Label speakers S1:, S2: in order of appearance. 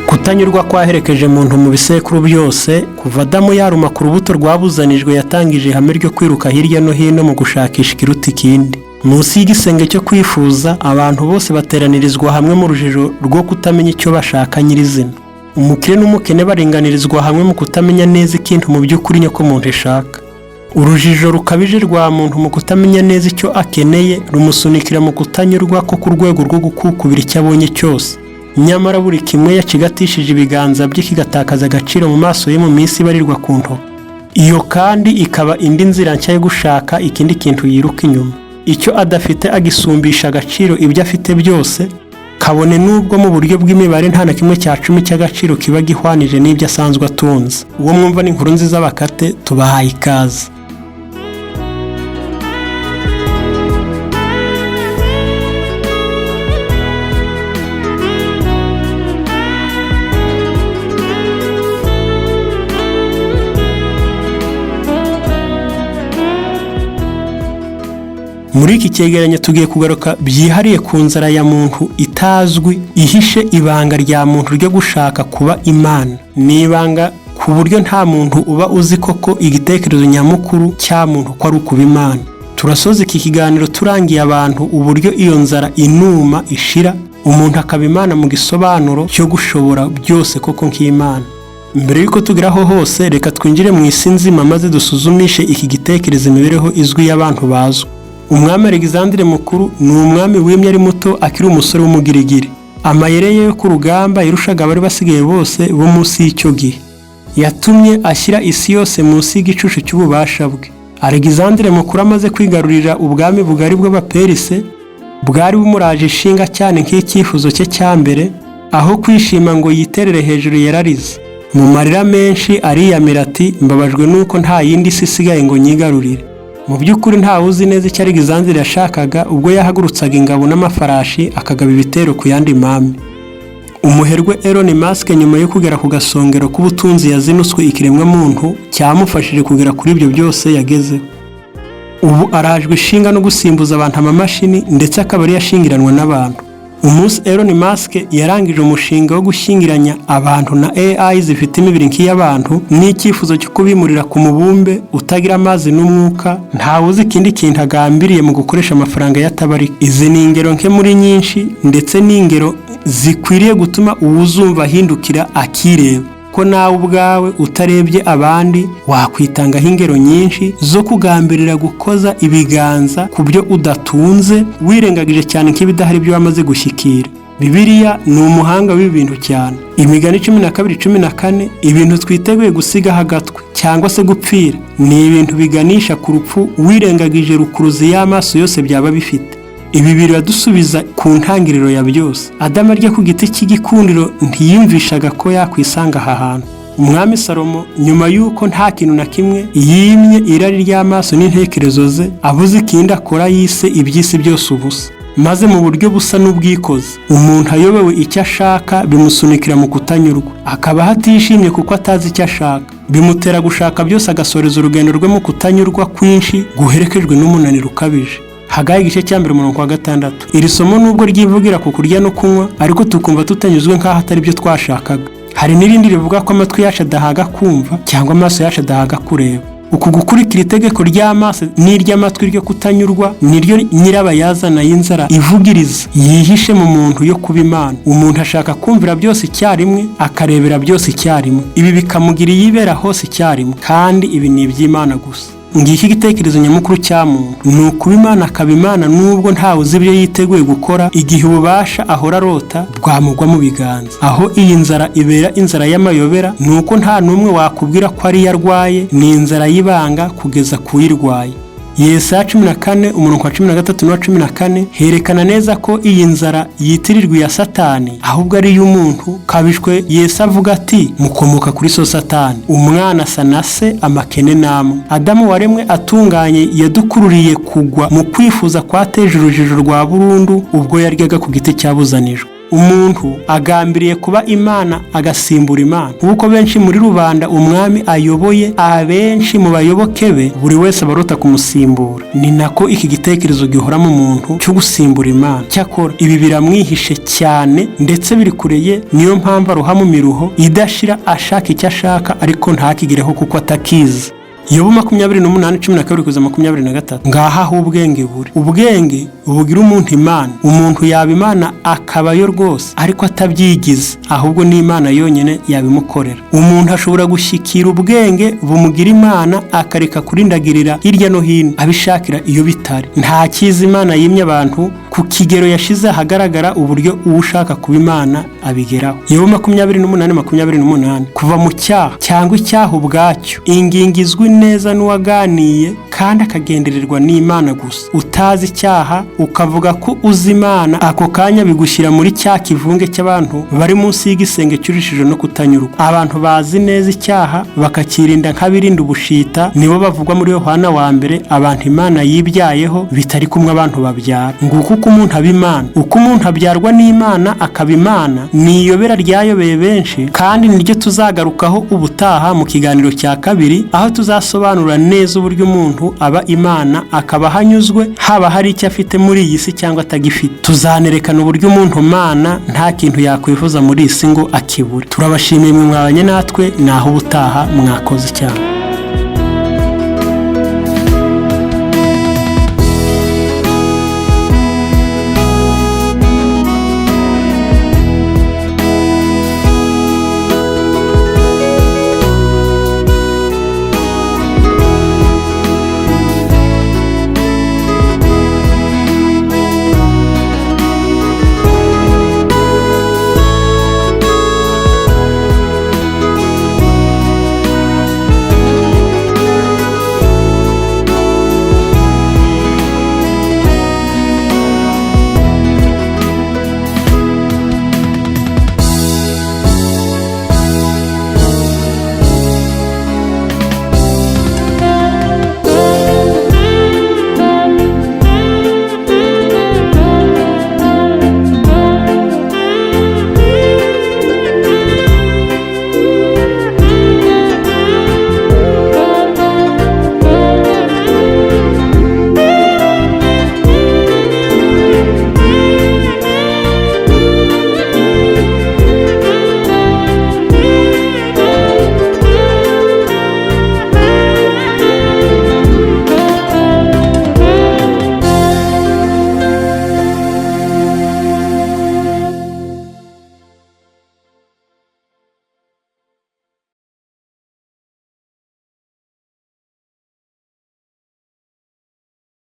S1: Kutanyurwa kwaherekeje muntu mu bisekuru byose. Kuva Adamu yaruma ku rubuto rwabuzanijwe, yatangije ihame ryo kwiruka hirya no hino mu gushakisha ikiruta ikindi. Munsi y'igisenge cyo kwifuza, abantu bose bateranirizwa hamwe mu rujijo rwo kutamenya icyo bashaka nyirizina. Umukire n'umukene baringanirizwa hamwe mu kutamenya neza ikintu mu by'ukuri nyoko muntu ishaka. Urujijo rukabije rwa muntu mu kutamenya neza icyo akeneye rumusunikira mu kutanyurwa ko ku rwego rwo gukukubira icyo abonye cyose. Nyamara buri kimwe yacigatishije ibiganza bye kigatakaza agaciro mu maso ye mu minsi ibarirwa ku ntoki. Iyo kandi ikaba indi nzira nshya yo gushaka ikindi kintu yiruka inyuma. Icyo adafite agisumbisha agaciro ibyo afite byose, kabone n'ubwo mu buryo bw'imibare nta na kimwe cya cumi cy'agaciro kiba gihwanije n'ibyo asanzwe atunze. Uwo mwumva ni inkuru nziza bakate, tubahaye ikaze. Muri iki cyegeranyo tugiye kugaruka byihariye ku nzara ya muntu itazwi, ihishe ibanga rya muntu ryo gushaka kuba Imana. Ni ibanga ku buryo nta muntu uba uzi koko igitekerezo nyamukuru cya muntu ko ari ukuba Imana. Turasoza iki kiganiro turangiye abantu uburyo iyo nzara inuma ishira, umuntu akaba Imana mu gisobanuro cyo gushobora byose koko nk'Imana. Mbere y'uko tugeraho hose, reka twinjire mu isi nzima maze dusuzumishe iki gitekerezo imibereho izwi y'abantu bazwi. Umwami Alexandre Mukuru ni umwami wimye ari muto, akiri umusore w'umugirigiri. Amayeri ye yo ku rugamba yarushaga abari basigaye bose bo munsi y'icyo gihe. Yatumye ashyira isi yose munsi y'igicucu cy'ububasha bwe. Alexandre Mukuru amaze kwigarurira ubwami bugari bw'Abaperise, bwari bumuraje ishinga cyane nk'icyifuzo cye cya mbere, aho kwishima ngo yiterere hejuru yararize. Mu marira menshi ariyamira ati: "Mbabajwe nuko nta yindi si isigaye ngo nyigarurire." Mu by'ukuri ntawe uzi neza icyo Alexandre yashakaga ubwo yahagurutsaga ingabo n'amafarashi akagaba ibitero ku yandi mami. Umuherwe Elon Musk, nyuma yo kugera ku gasongero k'ubutunzi, yazinutswe ikiremwamuntu cyamufashije kugera kuri ibyo byose yagezeho. Ubu arajwe ishinga no gusimbuza abantu amamashini, ndetse akaba ariyo ashingiranwa n'abantu. Umunsi Elon Musk yarangije umushinga wo gushyingiranya abantu na AI zifite imibiri nk'iy'abantu n'icyifuzo cyo kubimurira ku mubumbe utagira amazi n'umwuka, ntawe uzi ikindi kintu agambiriye mu gukoresha amafaranga y'atabarika. Izi ni ingero nke muri nyinshi, ndetse n'ingero zikwiriye gutuma uwuzumva ahindukira akireba, ko nawe ubwawe utarebye abandi wakwitangaho ingero nyinshi zo kugambirira gukoza ibiganza ku byo udatunze, wirengagije cyane nk'ibidahari ibyo wamaze gushyikira. Bibiliya ni umuhanga w'ibi bintu cyane. Imigani 12:14: "Ibintu twiteguye gusigaho agatwe cyangwa se gupfira ni ibintu biganisha ku rupfu, wirengagije rukuruzi y'amaso yose byaba bifite." Ibi biradusubiza ku ntangiriro ya byose. Adamu arya ku giti cy'igikundiro ntiyumvishaga ko yakwisanga aha hantu. Umwami Salomo, nyuma y'uko nta kintu na kimwe yimye irari ry'amaso n'intekerezo ze, abuze ikindi akora, yise iby'isi byose ubusa. Maze mu buryo busa n'ubwikoze, umuntu ayobewe icyo ashaka bimusunikira mu kutanyurwa, akabaho atishimye kuko atazi icyo ashaka. Bimutera gushaka byose, agasoreza urugendo rwe mu kutanyurwa kwinshi guherekejwe n'umunaniro ukabije. Hagayi igice cya 1 umurongo wa 6. Iri somo nubwo ryivugira ku kurya no kunywa, ariko tukumva tutanyuzwe nk'aho atari byo twashakaga. Hari n'irindi rivuga ko amatwi yacu adahaga kumva cyangwa amaso yacu adahaga kureba. Uku gukurikira itegeko ry'amaso n'iry'amatwi ryo kutanyurwa niryo nyirabayazana y'inzara ivugiriza yihishe mu muntu yo kuba Imana. Umuntu ashaka kumvira byose icyarimwe, akarebera byose icyarimwe. Ibi bikamugira iyibera hose icyarimwe, kandi ibi ni iby'Imana gusa. Ngiki igitekerezo nyamukuru cya muntu ni ukuba Imana, akaba Imana nubwo ntawe uzi ibyo yiteguye gukora igihe ububasha ahora arota bwamugwa mu biganza. Aho iyi nzara ibera inzara y'amayobera ni uko nta n'umwe wakubwira ko ariyo arwaye. Ni inzara y'ibanga kugeza ku uyirwaye. Yesaya 14 umurongo wa 13 n'uwa 14 herekana neza ko iyi nzara yitirirwa iya Satani ahubwo ari iy'umuntu kabishwe. Yesu avuga ati: "Mukomoka kuri so Satani." Umwana asa na se amakene n'amwe. Adamu waremwe atunganye yadukururiye kugwa mu kwifuza kwateje urujijo rwa burundu ubwo yaryaga ku giti cyabuzanijwe. Umuntu agambiriye kuba Imana, agasimbura Imana. Nk'uko benshi muri rubanda umwami ayoboye, abenshi mu bayoboke be, buri wese abarota kumusimbura, ni nako iki gitekerezo gihora mu muntu cyo gusimbura Imana. Cyakora ibi biramwihishe cyane, ndetse biri kure ye. Niyo mpamvu aruha mu miruho idashira, ashaka icyo ashaka ariko ntakigereho kuko atakizi. Yobu 28:12-23. Ngaha aho ubwenge buri. Ubwenge bugira umuntu Imana. Umuntu yaba Imana akabayo rwose, ariko atabyigize, ahubwo ni Imana yonyine yabimukorera. Umuntu ashobora gushyikira ubwenge bumugira Imana, akareka kurindagirira hirya no hino abishakira iyo bitari. Nta cyiza Imana yimye abantu ku kigero yashize ahagaragara uburyo ushaka kuba Imana abigeraho. Yobu 28:28. Kuva mu cyaha cyangwa icyaha ubwacyo, ingingo izwi neza n'uwaganiye kandi akagendererwa n'Imana gusa. Utazi icyaha ukavuga ko uzi Imana, ako kanya bigushyira muri cya kivunge cy'abantu bari munsi y'igisenge cy'urujijo no kutanyurwa. Abantu bazi neza icyaha, bakakirinda nk'abirinda ubushita, nibo bavugwa muri Yohana wa mbere, abantu Imana yibyayeho bitari kumwe abantu babyara. Nguko uko umuntu aba Imana. Uko umuntu abyarwa n'Imana akaba Imana ni iyobera ryayobeye benshi, kandi niryo tuzagarukaho ubutaha mu kiganiro cya kabiri, aho tuzasobanura neza uburyo umuntu aba Imana akaba ahanyuzwe, haba hari icyo afite muri iyi si cyangwa atagifite. Tuzanerekana uburyo umuntu mana nta kintu yakwifuza muri iyi si ngo akibure. Turabashimiye mwe mwabanye natwe, naho ubutaha. Mwakoze cyane.